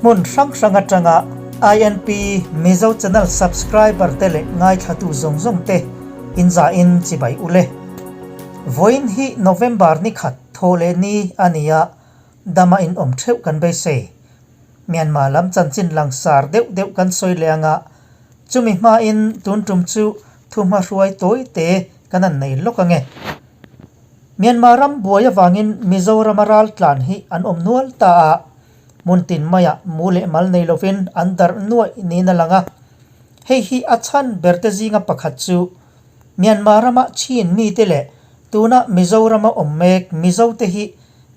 Hmun hrang hrang atanga INP Mizo Channel subscriber te leh ngaithlatu zawng zawng te inzahin chibai u le. Vawiin hi November ni khat thaw leh ni a ni a, dama in awm theuh kan beisei. Myanmar lam chanchin langsar deuh deuh kan sawi leh anga chumi hmain tun tum chu thuhma hruai tawi te kan han nei lawk ange. Myanmar ram buai avangin Mizorama ral tlan hi an awm nual ta a, hmun tin maiah mu leh mal nei lovin an darh nuaih niin a lang a. Hei hi a chhan ber te zinga pakhat chu Myanmar rama Chin mite leh tuna Mizorama awm mek Mizo te hi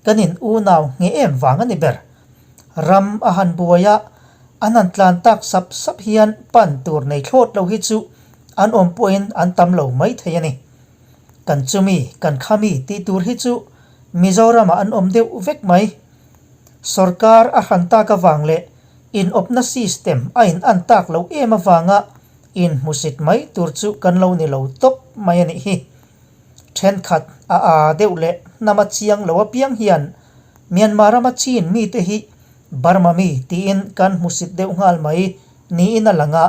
kan in unau nghe em vang a ni ber. Ram a han buai a, an han tlan tak sap sap hian pan tur nei thlawt lo hi chu an awm pawhin an tam lo mai thei a ni. Kan chumi, kan khami tih tur hi chu Mizoramah an awm deuh vek mai. Sorkar a hran tak avang leh inawpna system a in an tak loh em avanga inhmusit mai tur chu kan lo ni lo tawp mai a nih hi. Thenkhat a aa deuh leh hnama chiang lo apiang hian Myanmar rama Chin mite hi Burma mi tiin kan hmusit deuh nghal mai niin a lang a,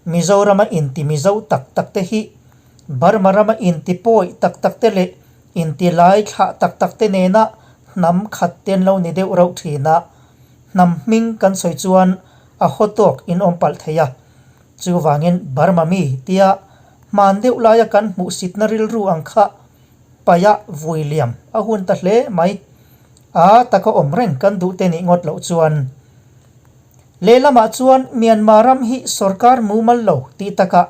Mizorama inti Mizo tak tak te hi Burma rama inti pawi tak tak te leh inti lai thlah tak tak te nena hnam khat te an lo ni deuh rauh thin a, hnam hming kan sawi chuan a haw tawk in awm palh thei a. Chuvangin Burma mi tia hman deuh laia kan hmuhsitna rilru ang kha paia vui liam a hun ta hle mai. A taka awm reng kan duh te nih ngawt loh chuan. Lehlamah chuan Myanmar ram hi sorkar mumal lo tih takah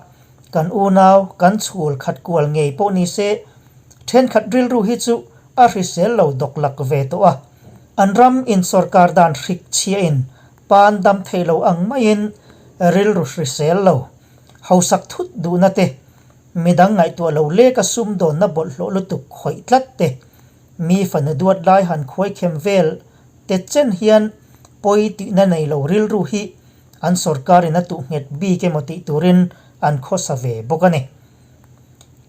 kan unau kan chhul khat kual ngei pawh ni se thenkhat rilru hi chu a hrisel lo dawk lak ve tawh a. An ram in sorkar dan hrik chhiahin pan dam thei lo ang maiin rilru hrisel lo, hausak thut duhna te, midang ngaihtuah lo leka sumdawnna bawlhhlawh lutuk khawih tlat te, mi fanu duat lai han khuai khem vel te chen hian pawi tihna nei lo rilru hi an sorkarin a tuh nghet bik emaw tih turin an khawsa ve bawk a ni.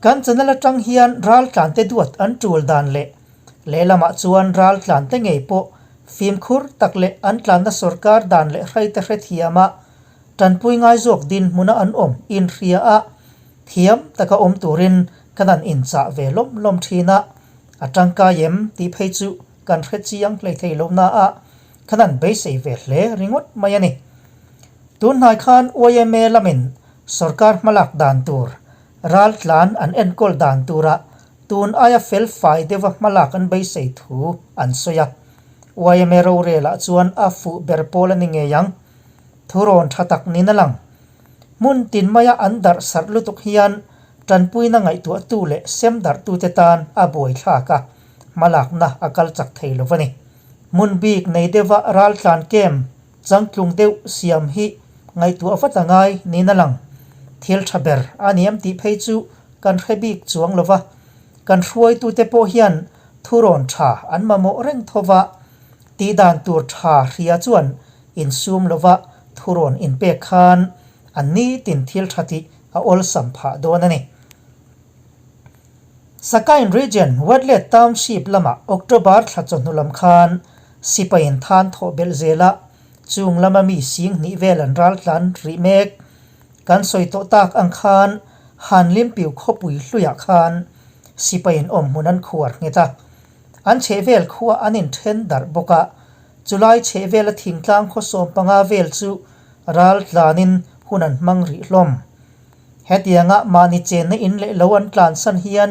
Kan channel atang hian raltlante duat an tul dan leh Lehlamah chuan raltlante ngei pawh fimkhur tak leh an tlanna sorkar dan leh hraite hrethiama tanpui ngai zawk dinhmuna an awm inhria a, thiam taka awm turin kan han inchah ve lawm lawm thin a, a tangkai em tih phei chu kan hre chiang hlei thei lo na a, kan han beisei ve hle ringawt mai a ni. Tunhnai khan yma lamin sorkar hmalak dan tur raltlan an enkawl dan tura Tun aia fel fai deuha hmalak an beisei thu an sawi a. Yma rorelah chuan a fuh ber pawl a ni ngei ang. Thurawn tha tak niin a lang. Hmun tin maia an darh sarh lutuk hian tanpuina ngaihtuahtu leh sem darhtute tan a buaithlak a, hmalakna a kal chak thei lo a ni. Hmun bik nei deuha raltlan kem changtlung deuh siam hi ngaihtuah vat a ngai niin a lang. Thil tha ber a ni em tih phei chu kan hre bik chuang lo va, kan hruaitute pawh hian thurawn tha an mamawh reng tho va, tih dan tur tha hria chuan insum lo va thurawn inpek khan an nitin thil tha tih a awlsam phah dawn a ni. Sakain Region, Wetlet Township lamah October thla chawhnu lam khan sipaiin than thawh belh zel a, chung lama mi sing hnih vel an ral tlan rih mek. Kan sawi tawh tak ang khan Hanlimpiu khawpui hluiah khan sipaiin awm hmun an khuar nghet a, an chhehvel khua an inthen darh bawk a, chulai chhehvela thingtlang khawsawm panga vel chu ral tlanin hun an hmang rih hlawm. Hetianga mahni chenna in leh lo an tlansan hian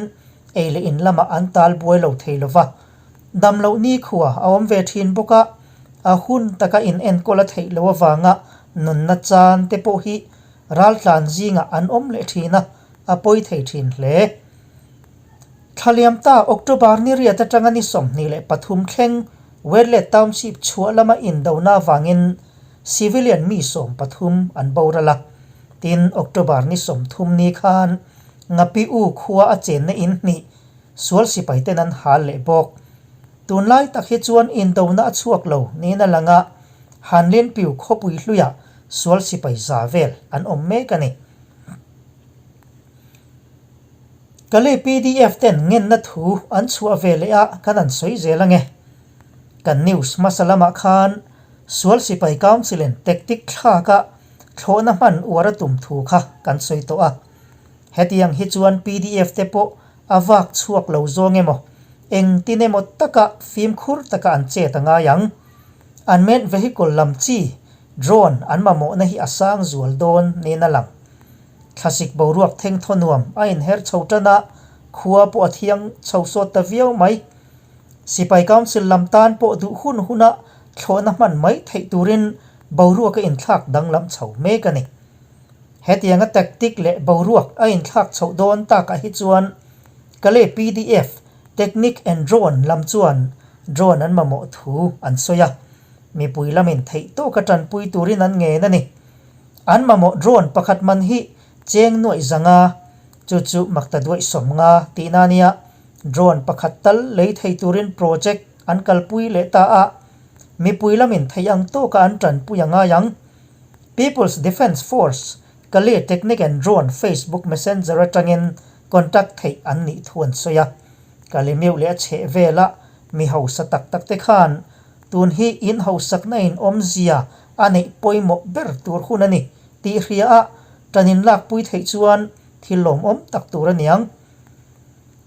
ei leh in lamah an tal buai lo thei lo va, dam loh nikhua a awm ve thin bawk a, a hun taka in enkawl a theih loh avanga nunna chan te pawh hi raltlan zingah an awm leh thin a, a pawi thei thin hle. Thlaliam ta October ni riat atanga ni 23 thleng Wetlet Township chhuah lama indona avangin civilian mi 13 an boral a. Tin, October ni 30 ni khan Ngapi U khua a chenna in hnih sual sipai ten an hal leh bawk. Tunlai tak hi chuan indona a chhuak lo niin a lang a, Hanlinpiu khawpui hluiah sual sipai za vel an awm mek a ni. Kale pdf ten ngenna thu an chhuah ve leh a kan han sawi zel ange. Kan news hmasa lamah khan. Sual Sipai Council-in tactic thlaka thlawhna hman uar a tum thu kha kan sawi tawh a. Hetiang hi chuan pdf te pawh a vak chhuak lo zawng emaw, engtin emaw taka fimkhur taka an chet a ngai ang. Unmanned vehicle lam chi drone an mamawhna hi a sang zual dawn niin a lang. Thlasik boruak thengthaw nuam a inher chho tan a, khua pawh a thiang chho sawt ta viau mai. Sipai Council lam tan pawh duh hun huna thlawhna hman mai theih turin boruak a inthlak danglam chho mek a ni. Hetianga tactic leh boruak a inthlak chhoh dawn takah hi chuan Kalay pdf Technic and Drone lam chuan drone an mamawh thu an sawi a, mipui lamin theih tawka tanpui turin an ngen a ni. An mamawh drone pakhat man hi cheng nuaih zanga, chu chu makta duaih sawmnga tihna a nia. Drone pakhat tal lei thei turin project an kalpui leh ta a, mipui lamin theih ang tawka an tanpui a ngai ang. People's Defence Force, Kalay Technic and Drone Facebook Messenger atangin contact theih an nih thu an sawi a. Kalimiuh leh a chheh vela mi hausa tak tak te khan tun hi in hausakna in awmzia a neih pawimawh ber tur hun a ni tih hria a, tan in lakpui theih chuan thil lawmawm tak tur a niang.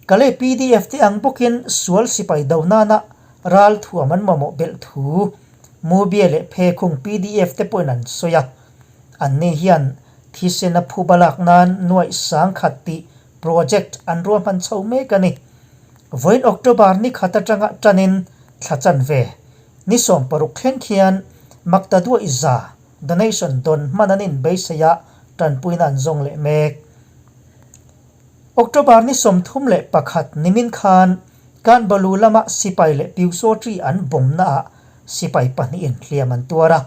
Kalay pdf te ang bawkin sual sipai do nana ral thuam an mamawh belh thu Mubia leh Phekhung pdf te pawhin an sawi a. Anni hian thisena phuba lak nan nuaih sang khat tih project an ruahman chho mek a ni. Vawiin October ni khat atanga tanin thla chanve ni 16 thleng khian Maktaduaih za donation dawn hman an inbeisei a tanpuina an zawng leh mek. October ni 31 nimin khan Kanbalu lama sipai leh Pyusawṭi an bawmnaah sipai pahnihin hliam an tuar a.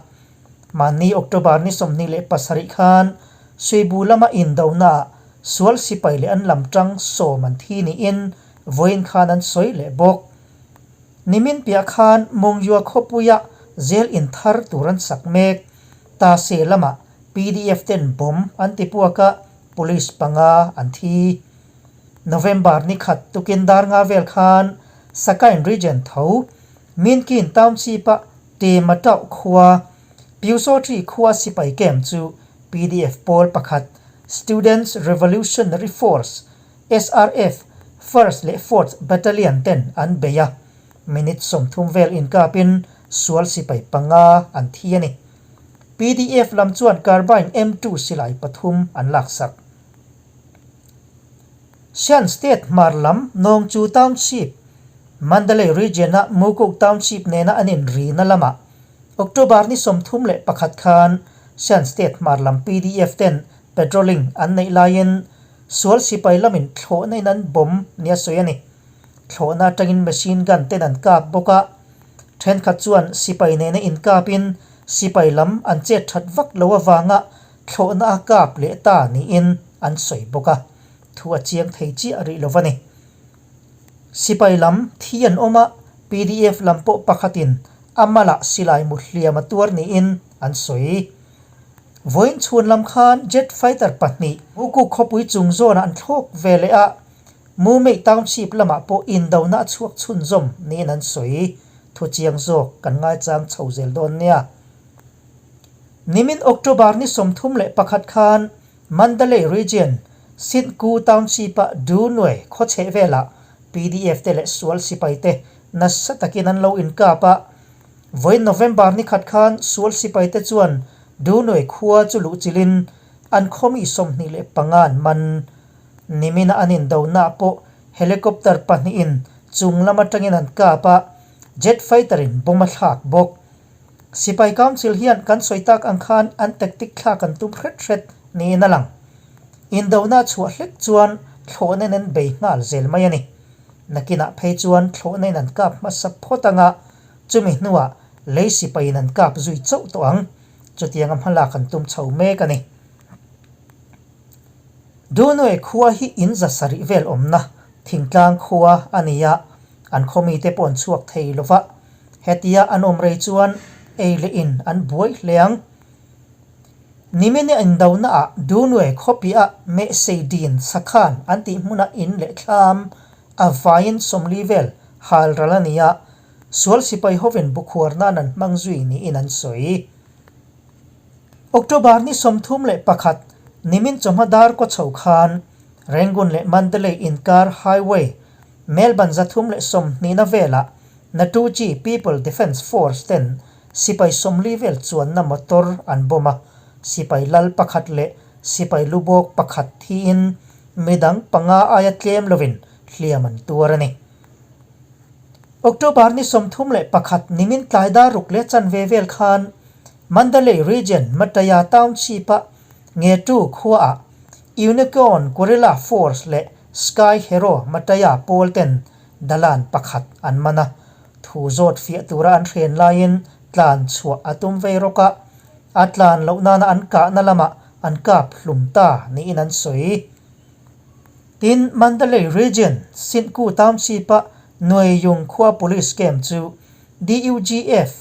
Mahni October ni 27 khan Suibu lama indonaah sual sipai leh an lam ṭang sawm an thi niin vawiin khan an sawi leh bawk. Nimin piah khan Mungyua khawpuia zel inthar tur an sak mek. Tase lamah pdf ten bomb an ti puak a, Police panga an thi. November ni khat tukin dar nga vel khan Sakain Region tho Minkin Township-a Tematauh khua Pyusawṭi khua sipai camp chu pdf pawl pakhat Students Revolutionary Force, SRF, First leh Fourth Battalion ten an bei a, minute 30 vel inkapin sual sipai panga an thi a ni. Pdf lam chuan carbine M2 silai pathum an laksak. Shan State hmar lam Nawngchu Township, Mandalay Region-a Mukuk Township nena an inrina lamah October ni 31 khan Shan State hmar lam pdf ten patrolling an neih laiin sual sipai lamin thlawhna in an bomb nia sawi a ni. Thlawhna atangin machine gun ten an kap bawk a. Thenkhat chuan sipai nena inkapin sipai lam an chet that vak lo avanga thlawhna a kap leh ta niin an sawi bawk a, thu a chiang thei chiah rih lo a ni. Sipai lam thi an awm a, pdf lam pawh pakhatin a malah silai mu hliam a tuar niin an sawi. Vawiin chhun lam khan jet fighter pahnih Mukuk khawpui chung zawnah an thlawk ve leh a, Mumei Township lamah pawh indona a chhuak chhunzawm niin an sawi. Thu chiang zawk kan ngaichang chho zel dawn nia. Nimin October ni 31 khan Mandalay Region, Sintku Township-a Dunwe khaw chheh velah pdf te leh sual sipai te nasa takin an lo inkap a. Vawiin November ni khat khan sual sipai te chuan Dunwe khua chu luhchilhin an khaw mi 25 an man. Nimina an indonaah pawh helicopter pahnihin chung lam atangin an kap a, jet fighter in bomb a thlak bawk. Sipai Council hian kan sawi tak ang khan an tactic thlak an tum hret hret niin a lang. Indona chhuah hlek chuan thlawhna in an bei nghal zel mai a ni. Nakinah phei chuan thlawhna in an kap hmasa phawt anga chumi hnuah lei sipaiin an kap zui chauh tawh ang. Chutianga hmalak an tum chho mek a ni. Dunue khua hi in za sarih vel awmna thingtlang khua a ni a, an khaw mite pawh an chhuak thei lo va. Hetia an awm rei chuan ei leh in an buai hle ang. Nimine indonaah Dunue khawpiah Mehseidin Sakhan an tih hmuna in leh thlam a vaiin 40 vel hal ral a ni a. Sual sipai hovin bukhuar nan an hmang zui niin an sawi. October ni 31 nimin chawhma dar kaw chho khan Rangoon leh Mandalay inkar highway Melbourne 320na velah Natuchi People Defence Force ten sipai 40 vel chuanna motor an bomb a, sipai lal pakhat leh sipai lubawk pakhat thiin midang panga aia tlem lovin hliam an tuar a ni. October ni 31 nimin tlai dar ruk leh chanve vel khan Mandalay Region Mataya Township-a Ngetu khuaah Unicorn Guerrilla Force leh Sky Hero Mataya pawl ten dalan pakhat an man a, thu zawt fiah tura an hren laiin tlan chhuah a tum vei rawk a, a tlan loh nana an kahna lamah an kap hlum ta niin an sawi. Tin, Mandalay Region, Sintku Township-a Nuaiyung khua Police Camp chu DUGF,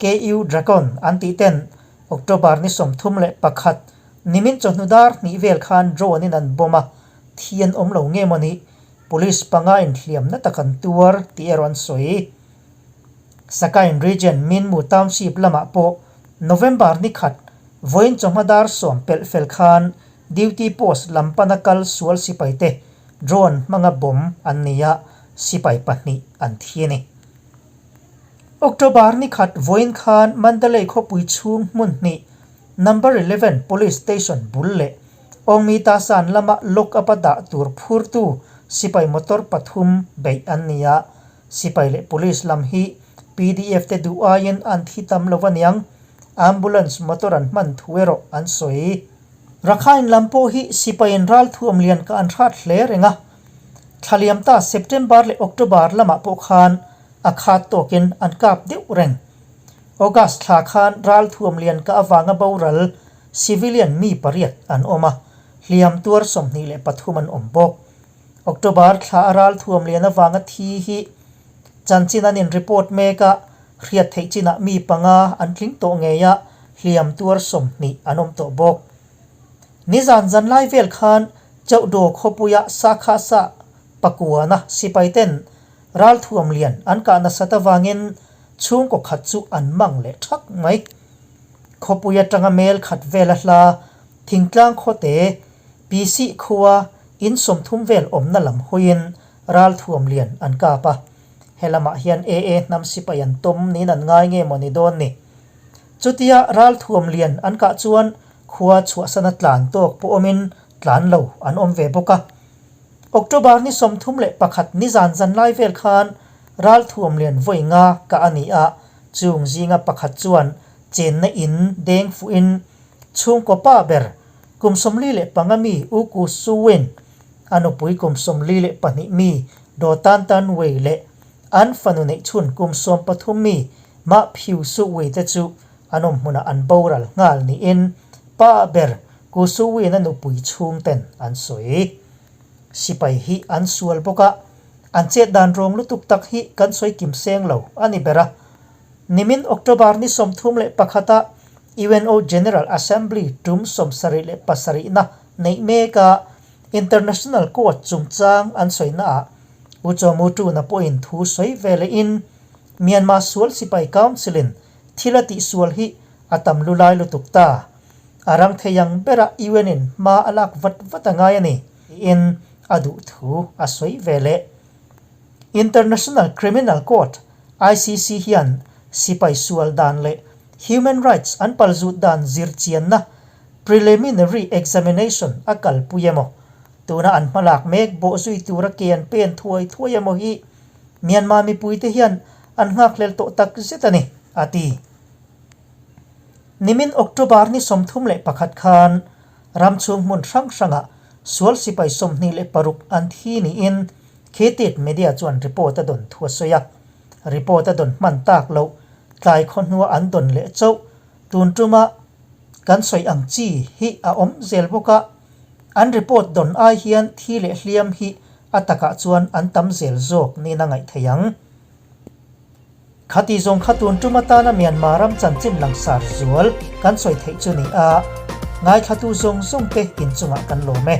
KU Dragon an tih ten October ni 31 nimin chawhnu dar hnih vel khan drone in an bomb a, thi an awm lo nge maw ni, Police panga inhliamna tak an tuar tih erawh an sawi. Sakain Region Minmu Township lamah pawh November ni khat vawiin chawhma dar sawm pelh fel khan Duty post lam pana kal sual sipaite drone hmanga bomb an ni a, sipai pahnih an thi a ni. October ni khat vawiin khan Mandalay khawpui chhung hmun hnih Number 11 Police Station bul leh Awngmi Tasan lama lock up a dah tur phurtu sipai motor pathum beih an ni a, sipai leh police lam hi PDF te duh aiin an thi tam lo aniang, ambulance motor an hman thu erawh an sawi. Rakhine lam pawh hi sipaiin ralthuam lian ka an hrat hle reng a, thlaliam ta September leh October lamah pawh khan a khat tawkin an kap deuh reng. August thla khan ralthuam lian ka avanga boral civilian mi pariat an awm a, hliam tuar 23 an awm bawk. October thla a ralthuam lian avanga thi hi chanchin an in report mek a, hriat theih chinah mi panga an tling tawh ngei a, hliam tuar 20 an awm tawh bawk. Nizan zanlai vel khan Chauhdaw khawpuia sakha sa pakuana sipai ten ralthuam lian an kah nasat avangin chhungkaw khat chu an mang leh thak mai. Khawpui atanga mel khat vel a hla thingtlang khawte Pisih khua in 30 vel awmna lam hawiin ralthuam lian an kap a. He lamah hian AA hnam sipai an tawm niin an ngai nge maw ni dawn ni. Chutia ralthuam lian an kah chuan khua chhuahsana tlan tawk pawh awmin tlan lo an awm ve bawk a. October ni 31 nizan zan lai vel khan ralthuam lian vawi nga kah a ni a, chung zinga pakhat chuan chenna in deng fuhin chhungkaw pa ber kum 45 mi U Ku Su Win, a nupui kum 42 mi Do Tan Tan Wei leh an fanu neihchhun kum 13 mi Mah Phiu Su Wei te chu an awm hmunah an boral nghal niin pa ber Ku Su Win a nupui chhungten an sawi. Sipai hi an sual bawk a, an chet dan rawng lutuk tak hi kan sawi kim seng lo a ni ber a. Nimin October ni 31 a UNO General Assembly tum 77 na neih mek a International Court chungchang an sawina ah U Chaw Mu Tuna pawhin thu sawi ve lehin Myanmar sual sipai council in thil a tihsual hi a tam lu lai lutuk ta. A rang thei ang bera UN in hma a lak vat vat a ngai a ni tiin a duh thu a sawi ve leh. International Criminal Court, ICC, hian sipai sual dan leh human rights an palzut dan zirchianna preliminary examination a kalpui emaw, tuna an hmalak mek bawhzui tura ke an pen thuai thuai emaw hi Myanmar mipuite hian an nghakhlel tawh tak zet a ni, a ti. Nimin October ni 31 khan ram chhung hmun hrang hrangah sual sipai 26 an thi niin Khitit media chuan report a dawn thu a sawi a. Report a dawn hman tak loh tlai khaw hnua an dawn leh chauh tun tuma kan sawi ang chi hi a awm zel bawk a. An report dawn ai hian thi leh hliam hi a takah chuan an tam zel zawk niin a ngaih theih ang. Khati zawng kha tun tum atana Myanmar ram chanchin langsar zual kan sawi theih chu ni a, ngaithlatu zawng zawng te inchungah kan lawm e.